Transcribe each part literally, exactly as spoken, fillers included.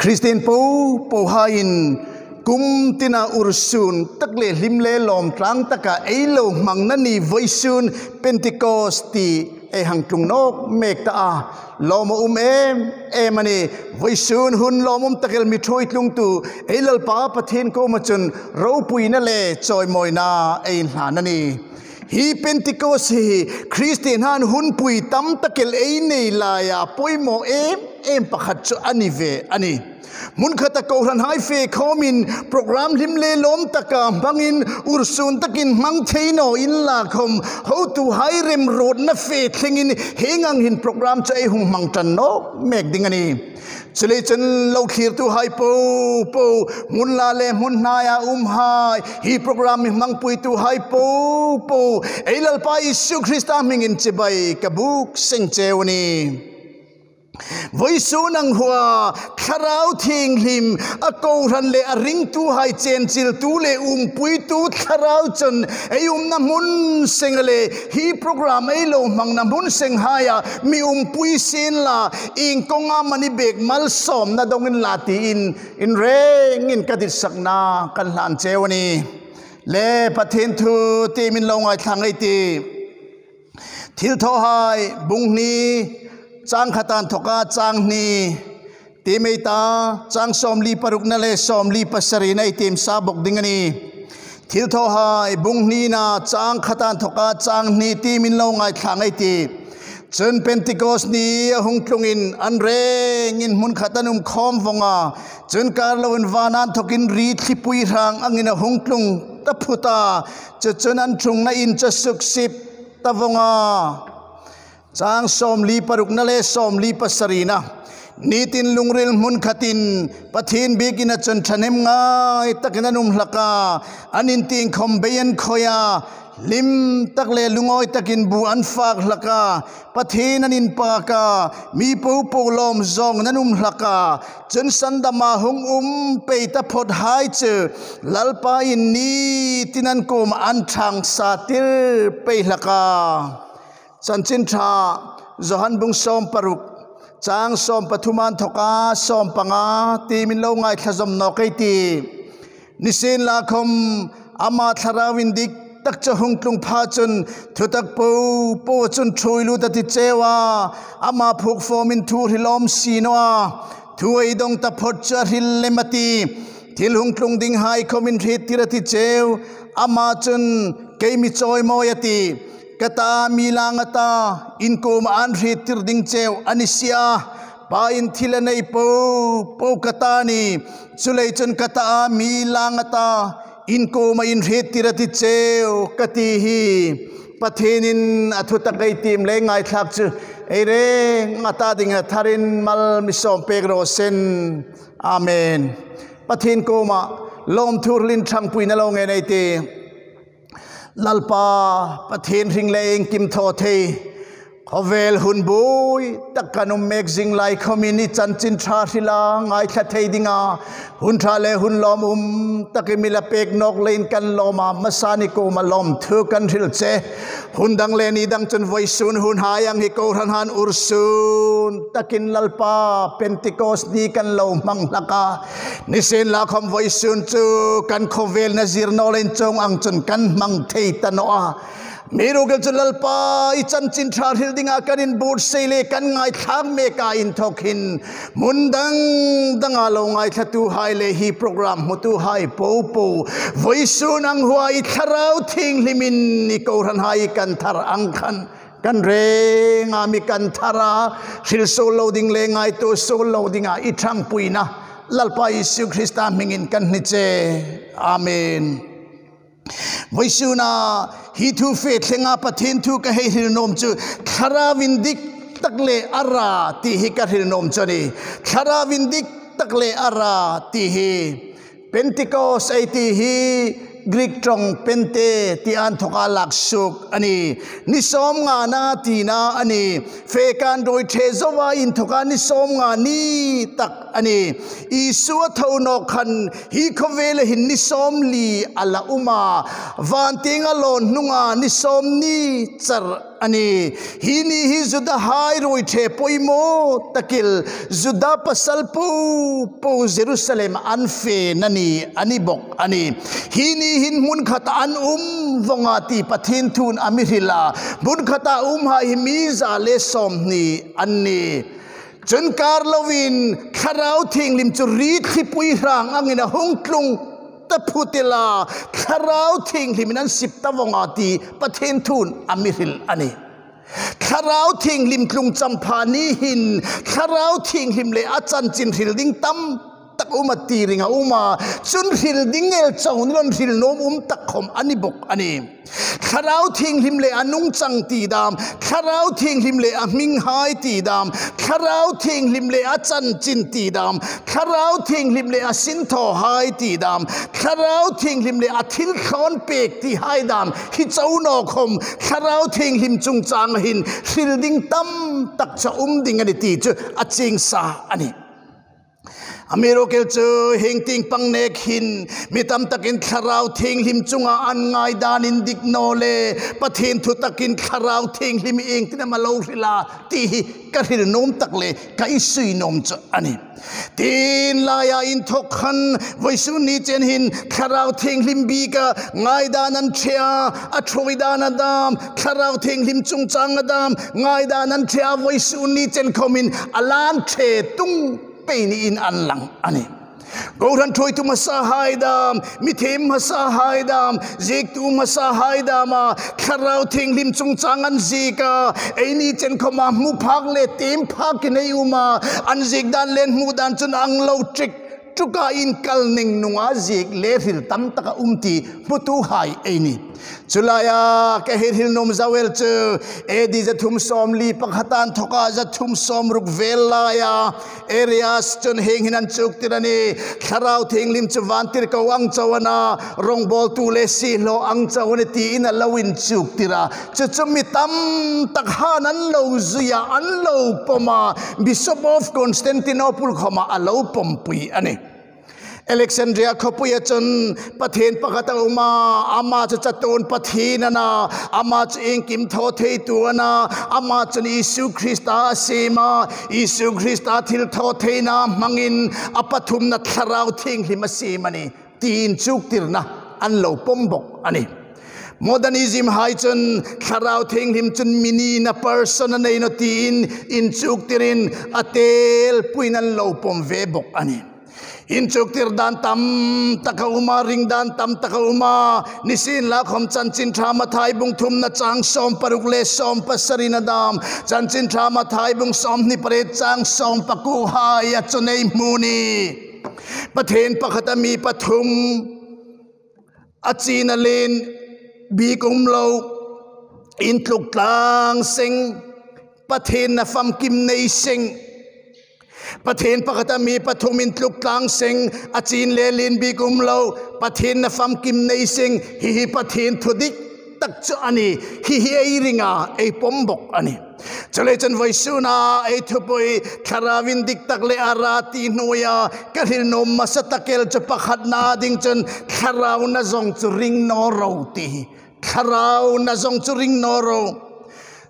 Kristien popo haiin kum tina ursun tak le hlim le lawm tlang taka ei lo hmangna ni vawisun Pentecost ti ei hang tlung nawk mek ta a. Lawmum em em a nih. Vawisun hun lawmum tak el mi ṭhuoi tlungtu ei Lalpa Pathien kuoma chun ropuina le chawimawina ei inhlan a nih. Hi Pentecost hi Kristien haiin hunpui tam tak el ei nei laia poimaw em em pakhat chu a ni ve a nih. Hmun khata kohranhai fe khawmin program hlim le lawm taka hmangin ursun takin hmang thei naw inla khawm hotuhai remruotna fe thlengin hieng ang hin program chu ei hung hmang ṭan nawk mek ding a nih. Chuleiin chun lo thlirtuhai popo, hmun la le hmun hnaia umhai, hi program mi hmangpuituhai popo, ei Lalpa Isu Krista hmingin chibai ka buk seng cheu a nih. Vawisun ang hua Thlarau Thienghlim a kohran le a ringtuhai chenchiltu le umpuitu Thlarau chun ei umna hmun seng le hi program ei lo hmangna hmun senghaia mi umpui sienla, ieng kawnga mani bek malsawmna dongin la tiin inrengin ka ditsakna kan hlan cheu a nih. Le Pathien thu ti min lo ngaithla ngei ei tih. Thilthawhai bung hni, chang khata inthoka chang hni, ti mei ta, chang sawmli parukna le sawmli pasarina ei tiem sa bok ding a nih. Thilthawhai bung hnina chang khata inthoka chang hni ti min lo ngaithla ngei ei tih. Chun Pentecost ni a hung tlungin an rengin hmun khat an um khawm vawng a. Chun kar loin vana inthokin ri thlipui hrang angin a hung tlung ta phut a. Chu chun an ṭhungna in chu a suksip ta vawng a. Chang sawmli parukna le sawmli pasarina. Nitin lungril hmun khatin Pathien biekina chun ṭhahnem ngai takin an um hlak a. An intieng khawm bei an khoi a. Hlim tak le lungawi takin bu an fak hlak a. Pathien an inpak a. Mi popo lawm zawngin an um hlak a. Chun sandama hung um pei taphawthai chu Lalpain nitin an kuoma an ṭhangsa tir pei hlak a. Chanchin Ṭha, Johan bung sawm paruk, chang sawm pathuma inthoka sawm panga ti min lo ngaithla zawm nawk ei tih. Nisienlakhawm ama Thlarau indik tak chu hung tlung pha chun thutak popo chun ṭhuoi lut a ti cheu a, ama phuok fawmin thu hril awm si naw a, thu ei dawng taphawt chu a hril lem a tih. Thil hung tlung dinghai khawm inhriettir a ti cheu. Ama chun kei mi chawimawi a tih. Ka ta mi lang a ta, in kuoma an hriettir ding cheu a ni si a. Pain thil a nei popo ka ta a nih. Chuleiin chun ka ta mi lang a ta, in kuoma inhriettir a ti cheu ka ti hi. Pathienin a thutak ei tiem le ngaithlak chu ei rengin a ta dinga tharin mal mi sawm pek raw se. Amen. Pathien kuoma lawmthu hrilin ṭhangpuina lo ngen ei tih. Lalpa Pathien hring le iengkim thaw thei, khawvel hun buoi tak kan um mek zing lai khawmin i Chanchin Ṭha hrila ngaithla thei dinga hun ṭha le hun lawmum tak i mi la pek nawk leiin kan lawm a, hmasain i kuoma lawmthu kan hril che. Hun dang le ni dang chun vawisun hunhai ang hi kohranhaiin ursun takin Lalpa Pentecost ni kan lo hmang hlak a. Nisienlakhawm vawisun chu kan khawvel na zir naw leiin chuong ang chun kan hmang thei ta naw a. Amiruokchu Lalpa i Chanchin Ṭha hril dinga kan inbuotsai le kan ngaithlak meka inthawk hin hmun dang danga lo ngaithlatuhai le hi program hmutuhai popo, vawisun ang hua i Thlarau Thienghlimin i kohranhai kan thar ang khan kan renga mi kan thar a, hril suol lo ding le ngaituo suol lo dinga i ṭhangpuina Lalpa Isu Krista hmingin kan hni che. Amen. Vawisuna hi thu fe thlenga Pathien thu ka hei hril nuom chu Thlarau indik tak le a ra ti hi ka hril nuom chu a nih. Thlarau indik tak le a ra ti hi. Pentecost ei ti hi Greek ṭawng Pente ti a inthoka lak suok a nih. Ni sawmngana tina a nih. Fe kan ruoi ṭhe zoa inthoka ni sawmnga ni tak a nih. Isu a tho nawk khan hi khawvela hin ni sawmli a la um a. Van tienga lawn hnunga ni sawmni char a nih. Hi ni hi Judahai ruoi ṭhe poimaw tak el, Juda pasal po po Jerusalem an fena ni a ni bawk a nih. Hi ni hin hmun khata an um vawng a ti Pathien thu'n a mi hril a. Hmun khata umhai hi mi za le sawmhni an nih. Chun kar loin Thlarau Thienghlim chu ri thlipui hrang angin a hung tlung ta phut el a, Thlarau Thienghlimin an sip ta vawng a ti Pathien thu'n a mi hril a nih. Thlarau Thienghlim tlung champha ni hin Thlarau Thienghlim le a chanchin hril ding tam tak um a ti ring a um a, chun hril ding el chau ni loin hril nuom um tak khawm a ni bawk a nih. Thlarau Thienghlim le a nungchang ti dam, Thlarau Thienghlim le a hminghai ti dam, Thlarau Thienghlim le a chanchin ti dam, Thlarau Thienghlim le a sinthawhai ti dam, Thlarau Thienghlim le a thil thlawn pek tihai dam hi chau naw khawm, Thlarau Thienghlim chungchang hin hril ding tam tak chu um ding a nih ti chu a chieng sa a nih. Amiruokchu hieng tieng pang nek hin mi tam takin Thlarau Thienghlim chunga an ngaidan indik naw le, Pathien thu takin Thlarau Thienghlim iengtin am a lo hril a ti hi ka hril nuom tak le ka insui nuom chu a nih. Tienlaia inthok khan vawisun ni chen hin Thlarau Thienghlim bika ngaidan an ṭhe a, a ṭhuoi dan a dam, Thlarau Thienghlim chungchang a dam ngaidan an ṭhe a, vawisun ni chen khawmin a lan ṭhe tung pei niin an lang a nih. Kohran ṭhuoitu hmasahai dam, mi thiem hmasahai dam, ziektu hmasahai dam a, Thlarau Thienghlim chungchang an ziek a, eini chen khawma hmu phak le tiem phakin ei um a, an ziek dan le hmu dan chun ang lo ṭik ṭuka inkal ning nunga ziek le hril tam tak a um ti hmutuhai ei nih. Chu laia ka hei hril nuom zo el chu A D za thum sawmli pakhat a inthoka za thum sawmruk vel laia Arius chun hieng hin a inchuktir a nih. Thlarau Thienghlim chu vantirko ang chau a na, rawngbawltu le siehlaw ang chau a nih tiin a lo inchuktir a. Chu chu mi tam tak han an lo zui a, an lo pawm a, Bishop of Constantinople khawma a lo pawmpui a nih. Alexandria khawpuia chun Pathien pakhat a um a, ama chu chatuon Pathien a na, ama chu iengkim thaw theitu a na, ama chun Isu Krista a siem a, Isu Krista thilthawtheina hmangin a pathumna Thlarau Thienghlim a siem a nih, ti inchuktirna an lo pawm bawk a nih. Modernismhai chun Thlarau Thienghlim chun mi nina, person a nei naw tiin inchuktirin a telpuiin an lo pawm ve bawk a nih. Inchuktir dan tam tak a um a, ring dan tam tak a um a, nisienlakhawm Chanchin Ṭha Mathai bung thumna chang sawm paruk le sawm pasarina dam, Chanchin Ṭha Mathai bung sawmhni pariet chang sawm pakuohaia chun ei hmu a nih. Pathien pakhat a mi pathum, a chin a lien bik um lo, intluk tlang seng, Pathien na famkim nei seng. Pathien pakhat a mi pathum, intluk tlang seng, a chin le lien bik um lo, Pathien na famkim nei seng, hi hi Pathien thudik tak chu a nih, hi hi ei ring a, ei pawm bawk a nih. Chuleiin chun vawisuna ei thupui Thlarau indik tak le a ra ti hnuoia ka hril nuom hmasa tak el chu pakhatna ding chun Thlarau na zawng chu ring naw ro ti hi. Thlarau na zawng chu ring naw ro.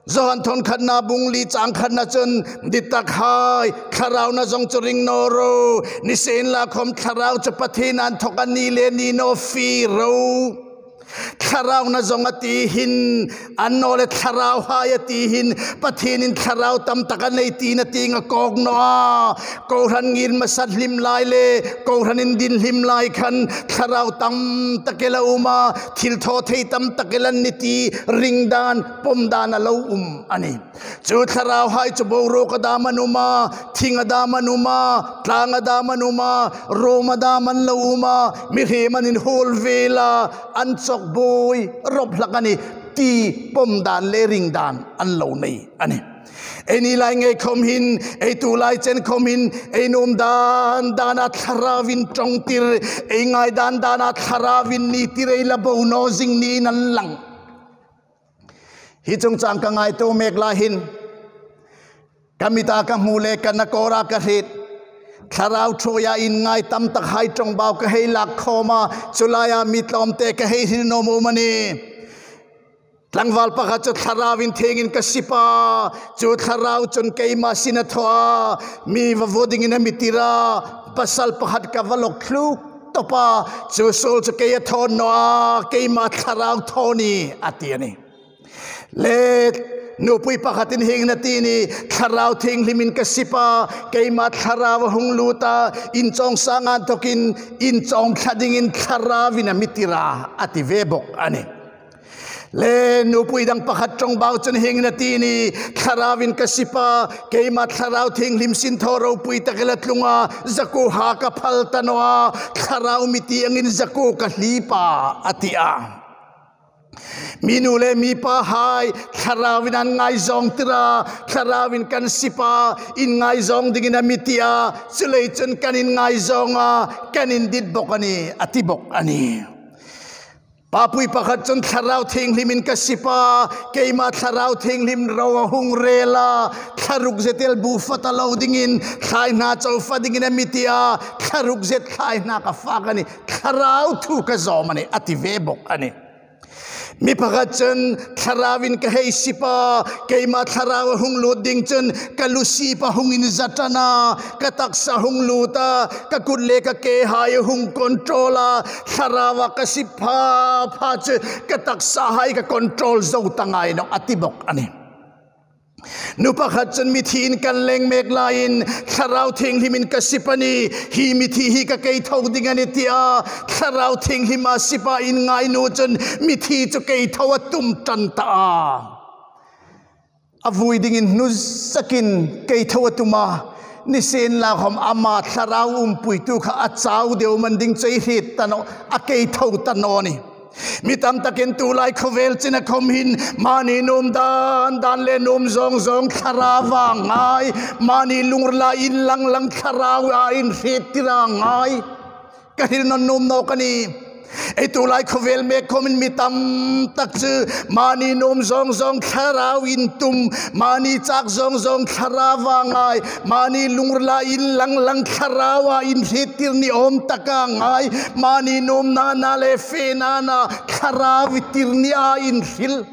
Johan thawnkhatna bung li chang khatna chun, dittakhai, Thlarau na zawng chu ring naw ro. Nisienlakhawm Thlarau chu Pathien a inthok a ni le ni naw fie ro. Thlarau na zawng a ti hin, annawleh Thlarauhai a ti hin, Pathienin Thlarau tam tak a nei tina tieng a kawk naw a. Kohran ngir hmasa hlim lai le, kohran indin hlim lai khan, Thlarau tam tak el a um a, thilthawthei tam tak el an ni ti, ring dan, pawm dan a lo um a nih. Chu Thlarauhai chu boruok a dam an um a, thing a dam an um a, tlang a dam an um a, ruom a dam an lo um a, mihriem an inhuol vel a, an chawk buoi rawp hlak a nih ti pawm dan le ring dan an lo nei a nih. Eini lai ngei khawm hin, ei tu lai chen khawm hin, ei nuom dan dana Thlarauin ṭawngtir, ei ngai dan dana Thlarauin nitir ei la bo naw zing niin an lang. Hi chungchang ka ngaituo mek lai hin, ka mita ka hmu le ka nakawra ka hriet, Thlarau ṭhuoia inngai tam takhai ṭawngbau ka hei lak khawm a, chu laia mi tlawmte ka hei hril nuom a um a nih. Tlangval pakhat chu thlarau inthiengin ka sip a, chu thlarau chun keima sin a thaw a, mi va vaw dingin a mi tir a, pasal pakhat ka va lawk thluk tawp a, chu suol chu kei a thaw naw a, keima thlarau thaw a nih, a ti a nih. Le nupui pakhatin hieng hin a ti a nih, Thlarau Thienghlimin ka sip a, keima thlarau a hung lut a, inchawng sanga inthokin inchawm thla dingin thlarauvin a mi tir a, a ti ve bawk a nih. Le nupui dang pakhat ṭawngbau chun hieng hin a ti a nih, Thlarauvin ka sip a, keima Thlarau Thienghlim sin thaw ropui tak el a tlung a, zakuo ha ka phal ta naw a, thlarau mi ti angin zakuo ka hlip a, a ti a. Mi nu le mi pahai, thlarauin an ngaizawng tir a, thlarauin kan sip a, inngaizawng dingin a mi ti a, chuleiin chun kan inngaizawng a, kan indit bawk a nih, a ti bawk a nih. Papui pakhat chun Thlarau Thienghlimin ka sip a, keima Thlarau Thienghlim ro a hung rel a, thla ruk zet el bu fak ta lo dingin, thlai hna chau fak dingin a mi ti a, thla ruk zet thlai hna ka fak a nih, thlarau thu ka zawm a nih, a ti ve bawk a nih. Mi pakhat chun Thlarauin ka hei sip a, keima thlarau a hung lut ding chun ka lu sip a hung inza ṭan a, ka taksa hung lut a, ka kut le ka kehai a hung control a, thlarauin ka sip pha pha chu ka taksahai ka control zo ta ngai nawh, a ti bawk a nih. Nu pakhat chun mithiin kan leng mek laiin, Thlarau Thienghlimin ka sip a nih, hi mithi hi ka kei tho ding a nih, tia Thlarau Thienghlim a sip a inngai nu chun mithi chu kei tho a tum ṭan ta a. A vui dingin hnuzakin kei tho a tum a, nisienlakhom ama thlarau umpuitu kha a chau deu man ding chu ei hriet ta naw, a kei tho ta naw a nih. Mi tam takin tulai khawvel china khom hin mani nuom dan dan le nuom zawng zawng thlarau a ngai, mani lungrila inlang lang thlarau a inhriettir a ngai. Ka hril nawn nuom nawk a nih. Ei tulai khawvel mek khom hin mi tam tak chu mani nuom zawng zawng thlarau intum, mani chak zawng zawng thlarau a ngai, mani lungrila inlang lang thlarau a inhriettir ni awm tak a ngai, mani nuomna na le fena na thlarau tir ni a inhril.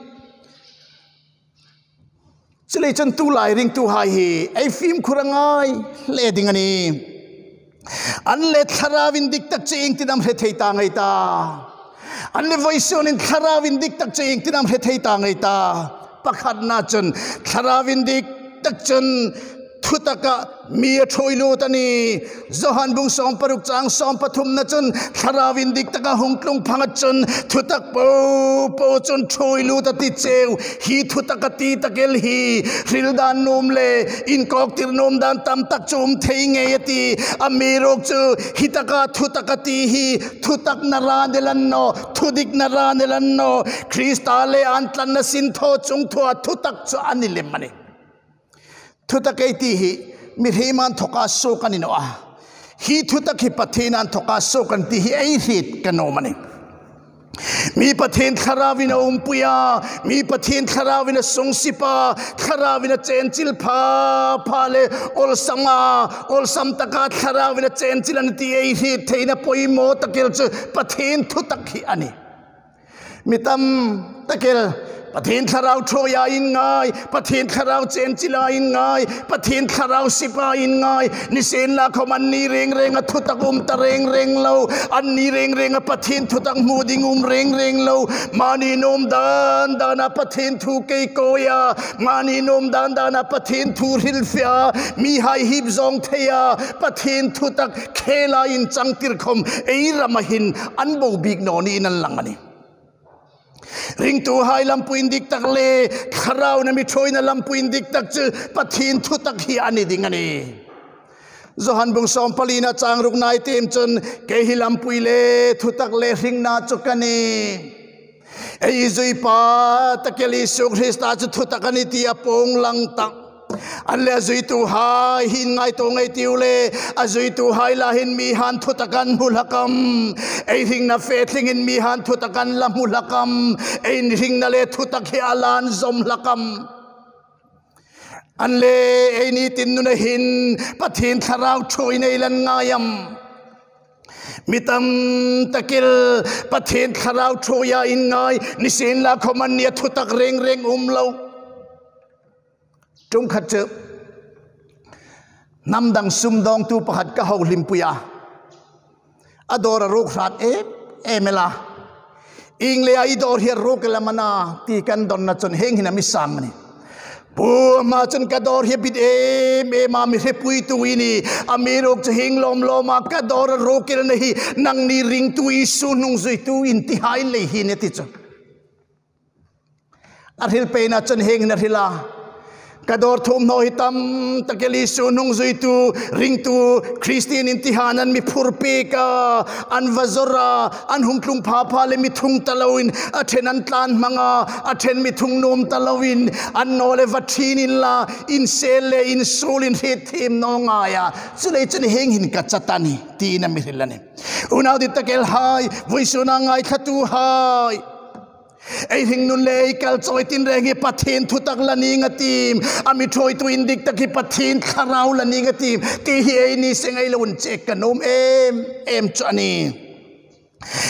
Chuleiin chun tulai ringtuhai hi ei fimkhur a ngai hle ding a nih. An le thlarau indik tak chu iengtin am hre thei ta ngai ta. An le vawisun hin thlarau indik tak chu iengtin am hre thei ta ngai ta. Pakhatna chun thlarau indik tak chun thutaka mi a ṭhuoi lut a nih. Johan bung sawm paruk chang sawm pathumna chun thlarau indik taka hung tlung phanga chun thutak po po chun ṭhuoi lut a ti cheu. Hi thutak a ti tak el hi hril dan nuom le inkawktir nuom dan tam tak chu um thei ngei a tih. Amiruokchu hi taka thutak a ti hi thutak naran el a ni naw, thudik naran el a ni naw, Krista le an tlanna sin thaw chung thua thutak chu a ni lem a nih. Thutak ei ti hi mihriem inthawka suok a ni naw a. Hi thutak hi Pathien inthawka suok a nih ti hi ei hriet ka nuom a nih. Mi Pathien thlarauin a umpui a, mi Pathien thlarauin a sungsip a, thlarauin a chenchil pha pha le awlsam a, awlsam taka thlarauin a chenchil a nih ti ei hriet theina poimaw tak el chu Pathien thutak hi a nih. Mi tam tak el Pathien thlarau ṭhuoia inngai, Pathien thlarau chenchila inngai, Pathien thlarau sipa inngai, nisienlakhom anni reng renga thutak um ta reng reng lo, anni reng renga Pathien thutak hmu ding um reng reng lo, mani nuom dan dana Pathien thu kei kawia, mani nuom dan dana Pathien thu hrilfia, mihai hip zawng theia, Pathien thutak khela inchangtir khom ei rama hin an bo bik naw niin an lang a nih. Ringtuhai lampui indik tak le thlarauin a mi ṭhuoina lampui indik tak chu Pathien thutak hi a ni ding a nih. Johan bung sawm palina chang rukna ei tiem chun kei hi lampui le thutak le hringna chu ka nih. Ei zuipa tak el Isu Krista chu thutak a nih ti a pawng lang tak. An le a zuituhai hin ngaituo ngei ei tiu le, a zuituhai la hin mi han thutak an hmu hlak am? Ei hringna fe thlingin mi han thutak an la hmu hlak am? Ei hringna le thutak hi a la zawm hlak am? An le ei nitin nuna hin Pathien thlarau ṭhuoina ei la ngai am? Mi tam tak el Pathien Thlarau ṭhuoia inngai, nisienlakhawm anni a thutak reng reng um lo. Ṭum khat chu hnam dang sumdawngtu pakhat ka houlimpui a. A dawr a ruk hrat em em el a. Ieng leia i dawr hi a ruk el am a na ti kan dawnna chun hieng hin a mi sang a nih. Pu, ama chun ka dawr hi a bit em em a, mi hrepuitu i ni. Amiruokchu hieng lawm lawma ka dawr a ruk elna hi nangni ringtu Isu hnungzuitu in tihai lei hi a nih, a ti chu. A hril peina chun hieng hin a hril a. Ka dawr thuomhnaw hi tam tak el Isu hnungzuitu, ringtu, Kristien intihaiin an mi phur pek a, an va zawr a, an hung tlung pha pha le mi thung ta loin, a ṭhen an tlan hmang a, a ṭhen mi thung nuom ta loin, an naw le va ṭhin inla, insel le insuol inhrietthiem naw ngai a. Chuleiin chun hieng hin ka chat a nih, tiin a mi hril a nih. Unau dit tak el hai, vawisuna ngaithlatuhai. Ei hringnun le ei kal chawi tinreng hi Pathien thutak la ning a tiem. A mi ṭhuoitu indik tak hi Pathien Thlarau la ning a tiem. Ti hi eini seng ei lo inchek ka nuom em em chu a nih.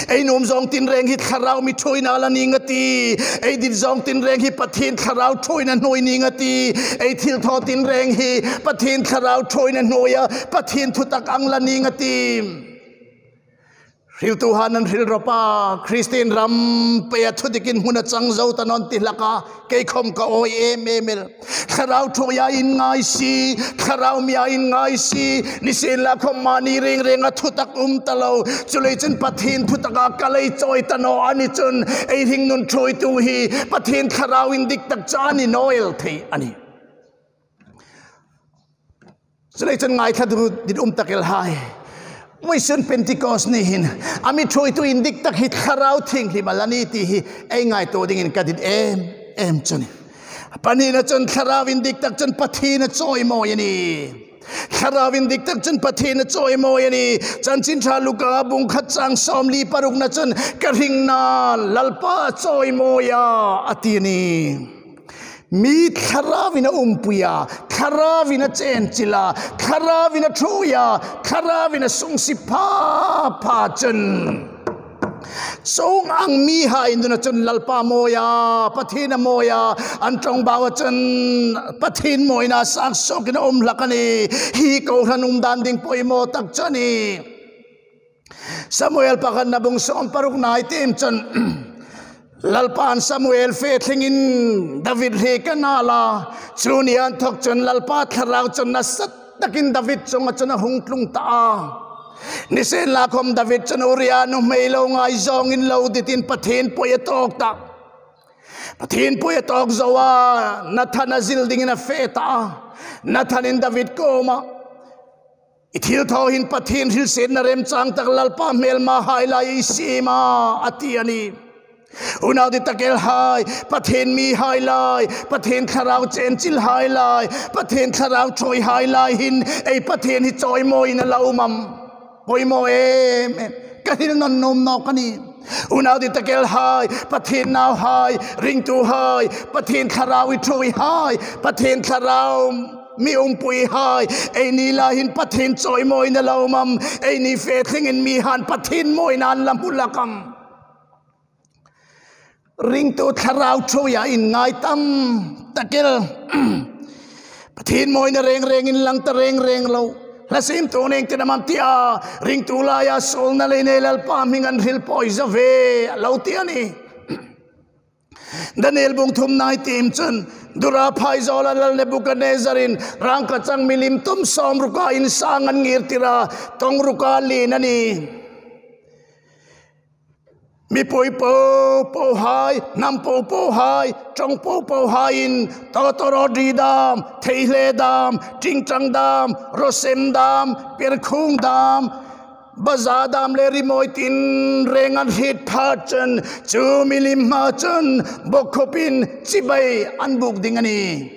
Ei nuom zawng tinreng hi Thlarau mi ṭhuoina la ning a tiem. Ei dit zawng tinreng hi Pathien Thlarau ṭhuoina hnuoi ning a tiem. Ei thilthaw tinreng hi Pathien Thlarau ṭhuoina hnuoia Pathien thutak ang la ning a tiem. Hriltuhaiin an hril rawp a, Kristien ram peia thudikin hmun a chang zo ta naw an ti hlak a, kei khawm ka awi em em el. Thlarau ṭhuoia inngai si, Thlarau mia inngai si, nisienlakhawm mani reng renga thutak um ta lo. Chuleiin chun Pathien thutaka kal ei chawi ta naw a ni chun, ei hringnun ṭhuoitu hi Pathien Thlarau indik tak chu a ni naw el thei a nih. Chuleiin chun ngaithlatu dit um tak el hai. Vawisun Pentecost ni hin, a mi ṭhuoitu indik tak hi Thlarau Thienghlim a la nih ti hi ei ngaituo dingin ka dit em em chu a nih. Pahnina chun Thlarau indik tak chun Pathien a chawimawi a nih. Thlarau indik tak chun Pathien a chawimawi a nih. Chanchin Ṭha Luka bung khat chang sawmli parukna chun ka hringnain Lalpa a chawimawi a, a ti a nih. Mi Thlarauin a umpui a, Thlarauin a chenchil a, Thlarauin a ṭhuoi a, Thlarauin a sungsip pha pha chun, chuong ang mihai nuna chun Lalpa mawi a, Pathien a mawi a, an ṭawngbau a chun Pathien mawina sak suokin a um hlak a nih. Hi kohran umdan ding poimaw tak chu a nih. Samuel pakhatna bung sawm parukna ei tiem chun, Lalpan Samuel fe thlengin David hriek a nal a, chu ni inthawk chun Lalpa Thlarau chun nasa takin David chunga chun a hung tlung ta a. Nisienlakhawm David chun Uria nuhmei lo ngaizawngin lo ditin Pathien poi a tawk ta. Pathien poi a tawk zo a, Nathan a zil dingin a fe ta a. Nathanin David kuoma, "I thilthaw hin Pathien hrilsietna remchang tak, Lalpa hmelmahai lai i siem a," a ti a nih. Unau dit tak el hai, Pathien mihai lai, Pathien Thlarau chenchilhai lai, Pathien Thlarau ṭhuoihai lai hin ei Pathien hi chawimawiin a la um am? Poimaw em em. Ka hril nawn nuom nawk a nih. Unau dit tak el hai, Pathien nauhai, ringtuhai, Pathien Thlarau i ṭhuoihai, Pathien Thlarau mi umpuihai, eini lai hin Pathien chawimawiin a la um am? Eini fe thlengin mihaiin Pathien mawina an la hmu hlak am? Ringtu Thlarau ṭhuoia inngai tam tak el. Pathien mawina reng reng inlang ta reng reng lo. Hla siemtu ning tin am an ti a, ringtu laia suolna lei nei Lalpa hming an hril poi zo ve, a lo ti a nih. Daniel bung thumna ei tiem chun, Dura phaizawla lal Nebukadnezarin rangkachak milim tum sawmruka insang an ngirtir a, tawng ruka lien a nih. Mipui po pohai, hnam po pohai, ṭawng po pohaiin, tawtawrawt ri dam, theihle dam, ṭingṭang dam, rawsem dam, perkhung dam, baza dam le rimawi tin reng an hriet pha chun, chu milim hmaa chun bawkkhupin chibai an buk ding a nih.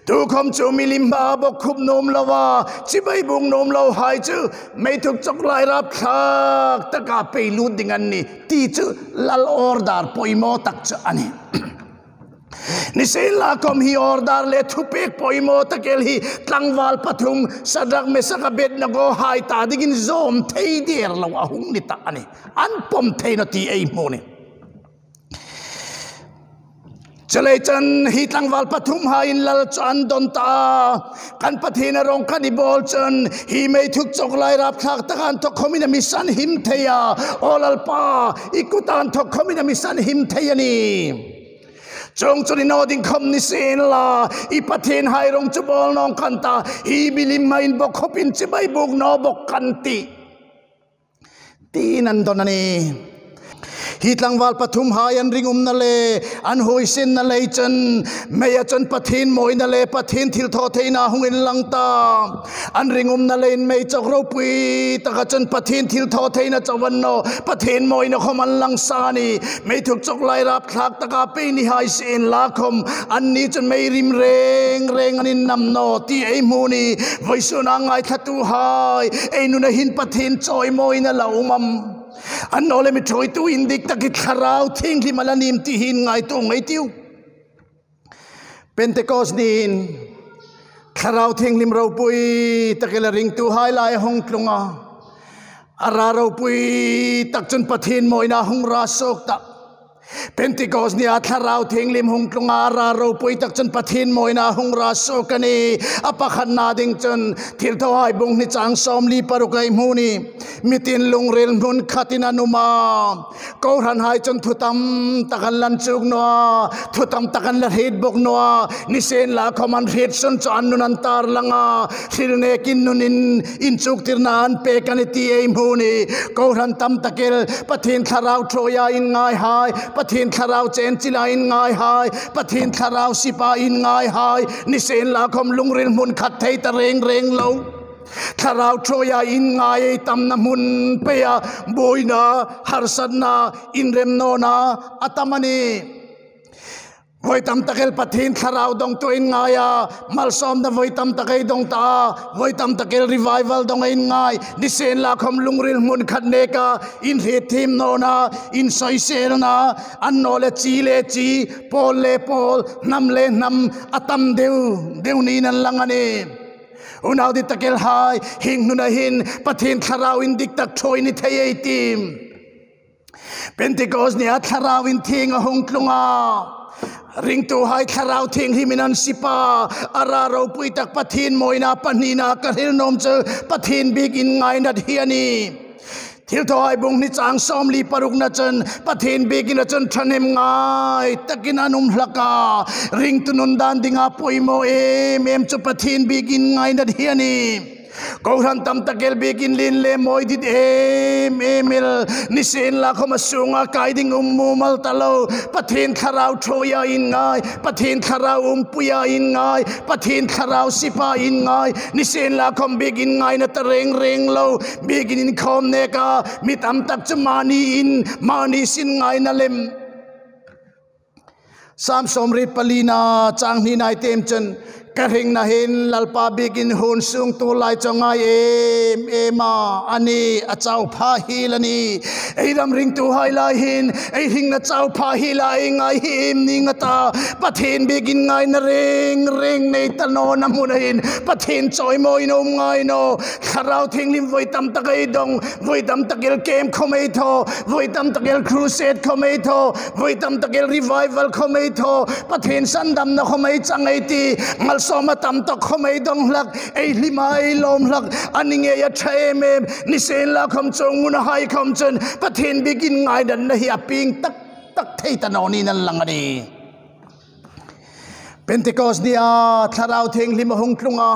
Tukhawm chu milim hmaa bawkkhup nuom loa chibai buk nuom lohai chu meithuk chawk lai rapthlak taka pei lut ding an nih, ti chu lal order poimaw tak chu a nih. Nisienlakhom hi order le thupek poimaw tak el hi tlangval pathum, Sadrak, Mesak, Abednego hai ta dingin zawm thei der lo a hung ni ta a nih. An pawm thei naw ti ei hmu a nih. Chuleiin chun hi tlangval pathum haiin lal chu an don ta a, kan Pathien a rawng kan i bawl chun hi meithuk chawk lai rapthlak taka inthok khomin a mi sanhim thei a. Aw Lalpa, i kuta inthok khomin a mi sanhim thei a nih. Chuongchun i naw ding khawm ni sien la, i Pathien hai rawng chu bawl naw kan ta, hi milim hmain bawk khawpin chibai buk naw bawk kan tih, tiin an don a nih. Hi tlangval pathum hai an ringumna le an huoisenna lei chun, meia chun Pathien mawina le Pathien thilthawtheina hung inlang ta. An ringumna leiin mei chawk ropui taka chun Pathien thilthawtheina chau a ni naw, Pathien mawina khawm an lang sa a nih. Meithuk chawk lai rapthlak taka pei ni hai sienlakhom, anni chun mei rim reng reng an innam naw ti ei hmu a nih. Vawisuna ngaithlatuhai, ei nuna hin Pathien chawimawina la um am? Annawleh mi ṭhuoitu indiktak hi Thlarau Thienghlim a la nih ti hi ngaituo ngei ei tiu. Pentecost niin Thlarau Thienghlim ropui tak el a ringtuhai lai a hung tlung a. A ra ropui tak chun Pathien mawina hung ra suok ta. Pentecost nia Thlarau Thienghlim hung tlung a, a ra ropui tak chun Pathien mawina hung ra suok a nih. A pakhatna ding chun Thilthawhai bung hni chang sawmli paruk ei hmu a nih. Mitin lungril hmun khatin an um a. Kohranhai chun thu tam tak an la inchuk naw a, thu tam tak an la hriet bawk naw a, nisienlakhom an hriet sun chu an nun an tarlang a, hril nekin nunin inchuktirna an pek a nih ti ei hmu a nih. Kohran tam tak el, Pathien Thlarau ṭhuoia inngaihai, Pathien Thlarau chenchila inngaihai, Pathien Thlarau sipa inngaihai, nisienlakhom lungril hmun khat thei ta reng reng lo. Thlarau ṭhuoia inngai ei tamna hmun peia, buoina, harsatna, inremnawna a tam a nih. Voi tam tak el Pathien Thlarau dongtu inngai a, malsawmna voi tam tak ei dong ta a, voi tam tak el revival dong ei inngai, nisienlakhom lungril hmun khat neka inhrietthiem nawna, insawiselna, annawleh chi le chi, pawl le pawl, hnam le hnam, a tam deu deu niin an lang a nih. Unau dit tak el hai, hieng hnuna hin Pathien Thlarau indiktak ṭhuoi ni thei ei tiem. Pentecost nia Thlarau Inthieng a hung tlung a. Ringtuhai Thlarau Thienghlimin an sip a. A ra ropui tak Pathien mawina pahnina ka hril nuom chu Pathien biekin ngaina hi a nih. Thilthawhai bung hni chang sawmli parukna chun Pathien biekina chun ṭhahnem ngai takin an um hlak a. Ringtu nun dan dinga poimaw em em chu Pathien biekin ngaina hi a nih. Kohran tam tak el biekin lien le mawi dit em em el, nisienlakhom a sunga kai ding um mumal ta lo. Pathien Thlarau ṭhuoia inngai, Pathien Thlarau umpuia inngai, Pathien Thlarau sipa inngai, nisienlakhom biekin ngaina ta reng reng lo. Biekin inkhawm neka, mi tam tak chu mani in, mani sin ngaina lem. Sam sawmriet palina chang hnina ei tiem chun, ka hringna hin Lalpa biekin hun sung tu lai chu ngai em em a, a ni a chau pha hiel a nih. Ei ram ringtuhai lai hin, ei hringna chau pha hiela ei ngai hi iem ni nga ta, Pathien biekin ngaina reng reng nei ta nawna hmuna hin, Pathien chawimawina um ngai naw. Thlarau Thienghlim voi tam tak ei dong, voi tam tak el camp khawm ei thaw, voi tam tak el crusade khawm ei thaw, voi tam tak el revival khawm ei thaw, Pathien sandamna khawm ei chang ei ti, malsawmna tam tak khawm ei dong hlak, ei hlima ei lawm hlak, a ni ngei a ṭha em em, nisienlakhom chuong hmunahai khawm chun Pathien biekin ngaina hi a pieng tak tak thei ta naw niin an lang a nih. Pentecost nia Thlarau Thienghlim a hung tlung a.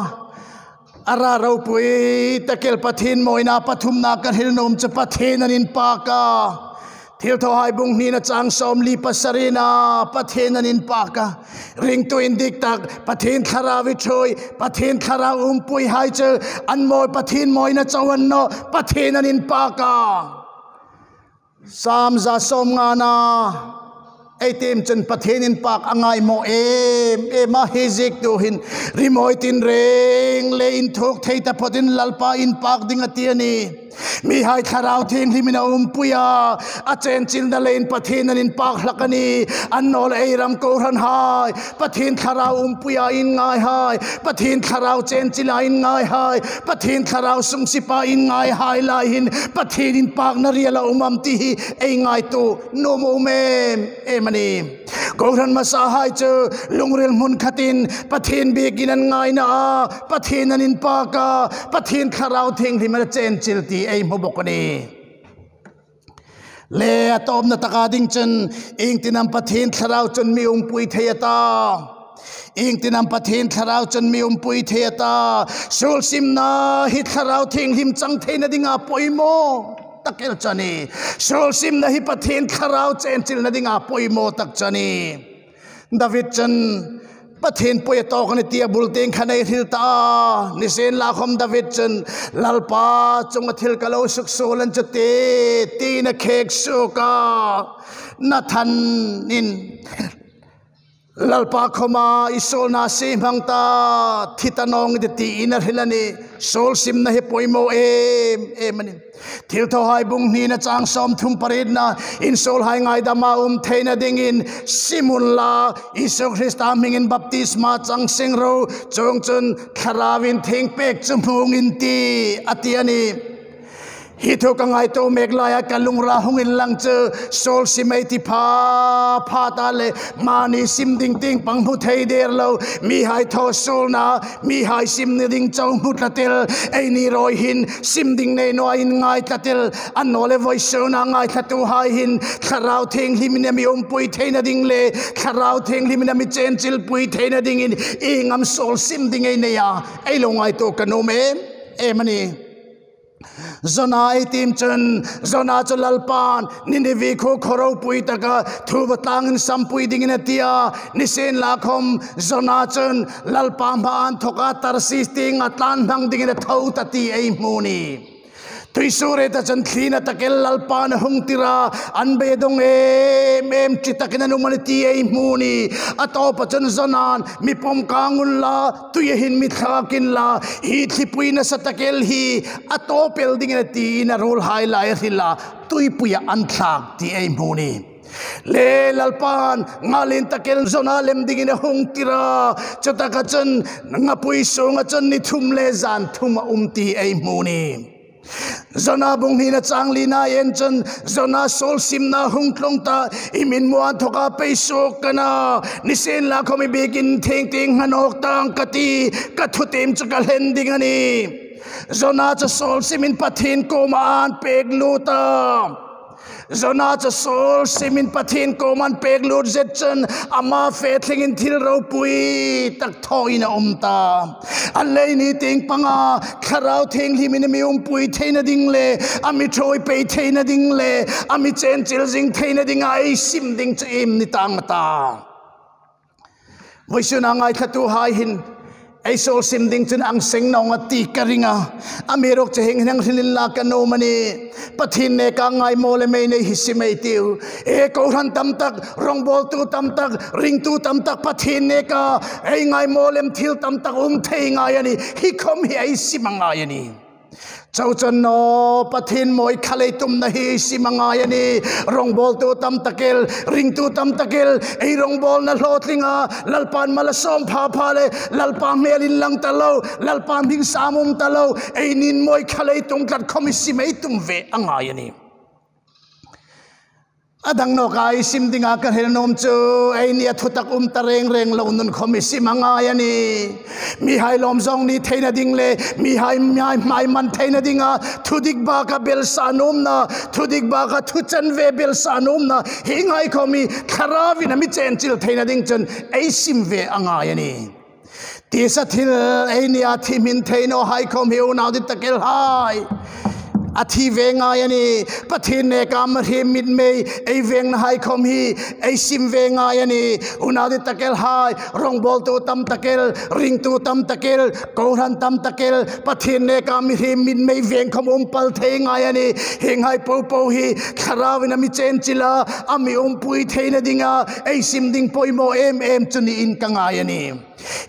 A ra ropui tak el Pathien mawina pathumna ka hril nuom chu Pathien an inpak a. Thilthawhai bung hnina chang sawmli pasarina Pathien an inpak a. Ringtu indiktak, Pathien Thlarau i ṭhuoi, Pathien Thlarau umpuihai chu an mawi, Pathien mawina chau a ni naw, Pathien an inpak a. Sam za sawmngana ei tiem chun Pathien inpak a ngai maw em em a, hi ziektu hin rimawi tinreng le inthuk thei taphawtin Lalpa inpak ding a ti a nih. Mihai Thlarau Thienghlimin a umpui a, a chenchilna leiin Pathien an inpak hlak a nih. Annawleh ei ram kohranhai, Pathien Thlarau umpuia inngaihai, Pathien Thlarau chenchila inngaihai, Pathien Thlarau sungsipa inngaihai lai hin Pathien inpakna riala um am ti hi ei ngaituo nuom a um em em a nih. Kohran hmasahai chu lungril hmun khatin Pathien biekin an ngaina a, Pathien an inpak a, Pathien Thlarau Thienghlimin a chenchil ti ei hmu bawk a nih. Le a tawpna taka ding chun, iengtin am Pathien Thlarau chun mi umpui thei a ta? Iengtin am Pathien Thlarau chun mi umpui thei a ta? Suolsimna hi Thlarau Thienghlim chang theina dinga poimaw tak el chu a nih. Suolsimna hi Pathien Thlarau chenchilna dinga poimaw tak chu a nih. David chun, Pathien poi a tawk a nih tia bul tieng khan ei hril ta a. Nisienlakhom David chun, Lalpa chunga thil ka lo suksuol a ni chu tie, tiin a khek suok a. Nathan in, Lalpa khoma i suolna siem hmang ta, thi ta nawng i tih, tiin a hril a nih. Suolsimna hi poimaw em em a nih. Thilthawhai bung hnina chang sawmthum parietna, insuolhai ngaidama um theina dingin sim unla, Isu Krista hmingin baptisma chang seng ro, chuongchun Thlarauin thingpek chu hmung in tih, a ti a nih. Hi thu ka ngaituo mek laia ka lungrila hung inlang chu, suolsim ei ti pha pha ta le, mani sim ding tieng pang hmu thei der lo, mihai thaw suolna, mihai simna ding chau hmu tlat el, eini rawi hin sim ding nei naw a inngai tlat el, annawleh vawisuna ngaithlatuhai hin Thlarau Thienghlimin a mi umpui theina ding le Thlarau Thienghlimin a mi chenchilpui theina dingin ieng am suolsim ding ei nei a, ei lo ngaituo ka nuom em em a nih. Jona ei tiem chun, Jona chu Lalpan Ninevi khuo khaw ropui taka thuva tlangin sampui dingin a ti a. Nisienlakhom Jona chun Lalpa hmaa inthoka Tarsis tienga tlan hmang dingin a tho ta ti ei hmu a nih. Tuisuoriet a chun thlina tak el Lalpan a hung tir a, an beidong em em chi takin an um a nih ti ei hmu a nih. A tawpa chun Jonan, mi pawm kang unla, tuia hin mi thlak unla, hi thlipui nasa tak el hi a tawp el ding a nih tiin a ruolhai lai a hril a, tuipuia an thlak ti ei hmu a nih. Le Lalpan ngalin tak el Jona lem dingin a hung tir a, chutaka chun ngapui sunga chun ni thum le zan thum a um ti ei hmu a nih. Jona bung hnina chang lina en chun, Jona suolsimna hung tlung ta, i mitmuan inthoka pei suok ka nih, nisienlakhom i biekin thingtieng hang nawk tang ka tih, ka thutiem chu ka hlen ding a nih. Jona chu suolsimin Pathien kuoma an pek lut a. Jona chu suolsimin Pathien kuoma an pek lut zet chun ama fe thlengin thil ropui tak thawin a um ta. A lei ni tieng panga Thlarau Thienghlimin a mi umpui theina ding le, a mi ṭhuoi pei theina ding le, a mi chenchil zing theina dinga ei sim ding chu iem ni tang a ta? Vawisuna ngaithlatuhai hin ei suolsim ding chun ang seng naw a ti ka ring a. Amiruokchu hieng hin hang hril inla ka nuom a nih. Pathien neka ngaimaw lem ei nei hi sim ei tiu. E, kohran tam tak, rawngbawltu tam tak, ringtu tam tak Pathien neka ei ngaimaw lem thil tam tak um thei ngai a nih. Hi khom hi ei sim a ngai a nih. Chau chun naw, Pathien mawi kha lei tumna hi ei sim a ngai a nih. Rawngbawltu tam tak el, ringtu tam tak el, ei rawngbawlna hlawtlinga Lalpan mal a sawm pha pha le, Lalpa hmel inlang ta lo, Lalpa hming sam um ta lo, eini mawi kha lei tum tlat khom ei sim ei tum ve a ngai a nih. A dang nawka ei sim dinga ka hril nuom chu, eini a thutak um ta reng reng lo nun khom ei sim a ngai a nih. Mihai lawmzawng ni theina ding le, mihai, mihai hmai man theina dinga thudik baka belsa nuomna, thudik baka thu chanve belsa nuomna, hienghai khom hi Thlarauin a mi chenchil theina ding chun ei sim ve a ngai a nih. Tisa thil eini a thi hmin thei nawhai khom hi unau dittakhai, a thi ve ngai a nih. Pathien neka a mi hriem mitmei ei vengnahai khom hi ei sim ve ngai a nih. Unau dittakhai, rawngbawltu tam tak el, ringtu tam tak el, kohran tam tak el, Pathien neka a mi hriem mitmei veng khom um pal thei ngai a nih. Hienghai popo hi Thlarauin a mi chenchila, a mi umpui theina dinga ei sim ding poimaw em em chu niin ka ngai a nih.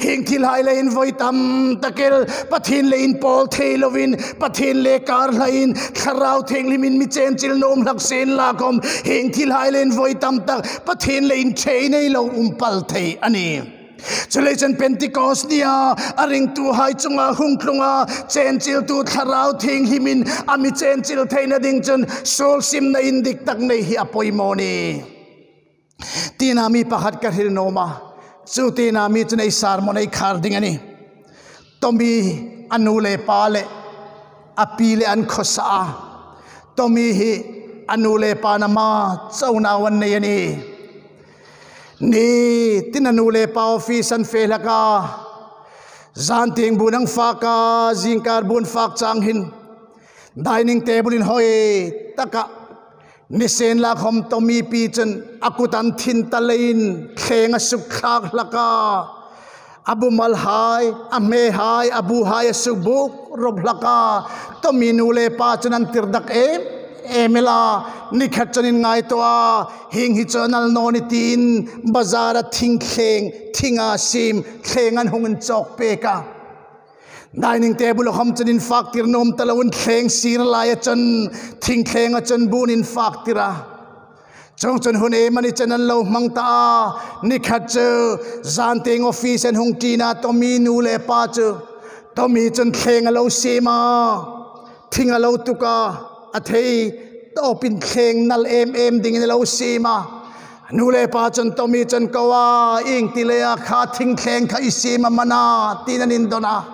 Hieng thilhai leiin voi tam tak el Pathien le inpawl thei loin, Pathien le kar hlain, Thlarau Thienghlimin mi chenchil nuom hlak sien la khom, hieng thilhai le invoi tam tak Pathien le inṭhe nei lo um pal thei a nih. Chuleiin chun Pentecost nia a ringtuhai chunga hung tlunga chenchiltu Thlarau Thienghlimin a mi chenchil theina ding chun suol simna indik tak nei hi a poimaw a nih. Tina mi pakhat ka hril nuom a, chu tina mi chun ei sermon ei khar ding a nih. Tommy a nu le pa le a pi le an khawsa a. Tommy hi a nu le pa'n ama chau nau an nei a nih. Ni tina nu le pa office an fe hlak a. Zan tieng bu an fak a, zingkar bu an fak chang hin dining table inhawi taka nisienlakhom Tommy pi chun a kut an thin ta leiin thleng a suk thlak hlak a. A bumalhai, a hmehai, a buhai a suk buk rop hlak a. Tommy nu le pa chun an tir dak em em el a. Ni khat chun an ngaituo a, hieng hi chu a nal naw ni tiin bazara thing thleng, thinga siem thleng an hung inchawk pek a. Dining table-a khom chun an fak tir nuom ta loin thleng sir laia chun, thing thlenga chun bu an fak tir a. Chuongchun hun iemani chen an lo hmang ta a. Ni khat chu zan tieng office an hung ṭin a, Tommy nu le pa chu. Tommy chun thleng a lo siem a, thing a lo tuk a, a thei tawpin thleng nal em em dingin a lo siem a. Nu le pa chun Tommy chu an ko a, ieng ti leia kha thing thleng kha i siem am a na, tiin an indon a.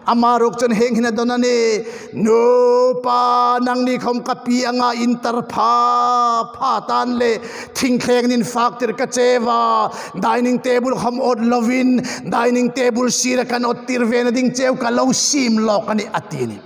Ama ruok chun hieng hin a dawn a nih. Nu pa, nangni khom ka pi anga in tar pha pha tan le, thing thleng in fak tir ka cheu a, dining table khom awt lovin, dining table sira kan awt tir ve na ding cheu ka lo siem lawk a nih, a ti a nih.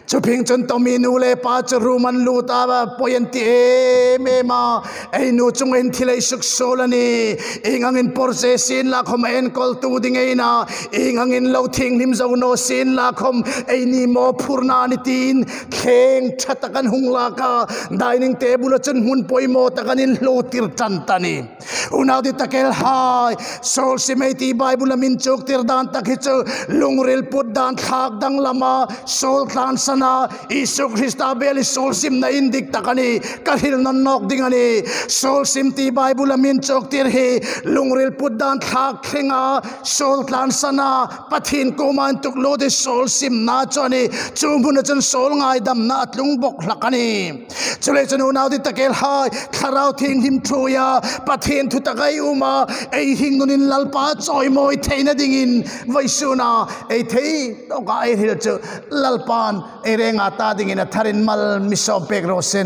Chu phing chun Tommy nu le pa chu room an lut a, poi an ti em em a. Ei nu chunga hin thil ei suksuol a nih. Ieng angin porche sien la khom enkawltu ding ei na, ieng angin lo thienghlim zo naw sien la khom eini mawphurna a nih tiin thleng ṭha tak an hung lak a. Dining table-a chun hmun poimaw tak an inhluo tir ṭan ta a nih. Unau dittakhai, suol sim ei ti Bible-a mi inchuk tir dan tak hi chu lungril put dan thlak danglama suol tlansan a, Isu Krista bel hi suol simna indik tak a nih, ka hril nawn nawk ding a nih. Suol sim ti Bible-a mi inchuk tir hi lungril put dan thlak thlenga suol tlansan a, Pathien kuoma intuklut hi suol simna chu a nih. Chu hmuna chun suol ngaidamna a tlung bok hlak a nih. Chuleiin chun unau dittakhai, Thlarau Thienghlim ṭhuoia Pathien thu tak ei um a, ei hringnun Lalpa chawimawi theina dingin vawisuna ei thei tawka ei hril chu Lalpan ei renga ta dingin a tharin mal mi sawm pek raw seh.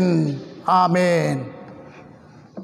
Amen.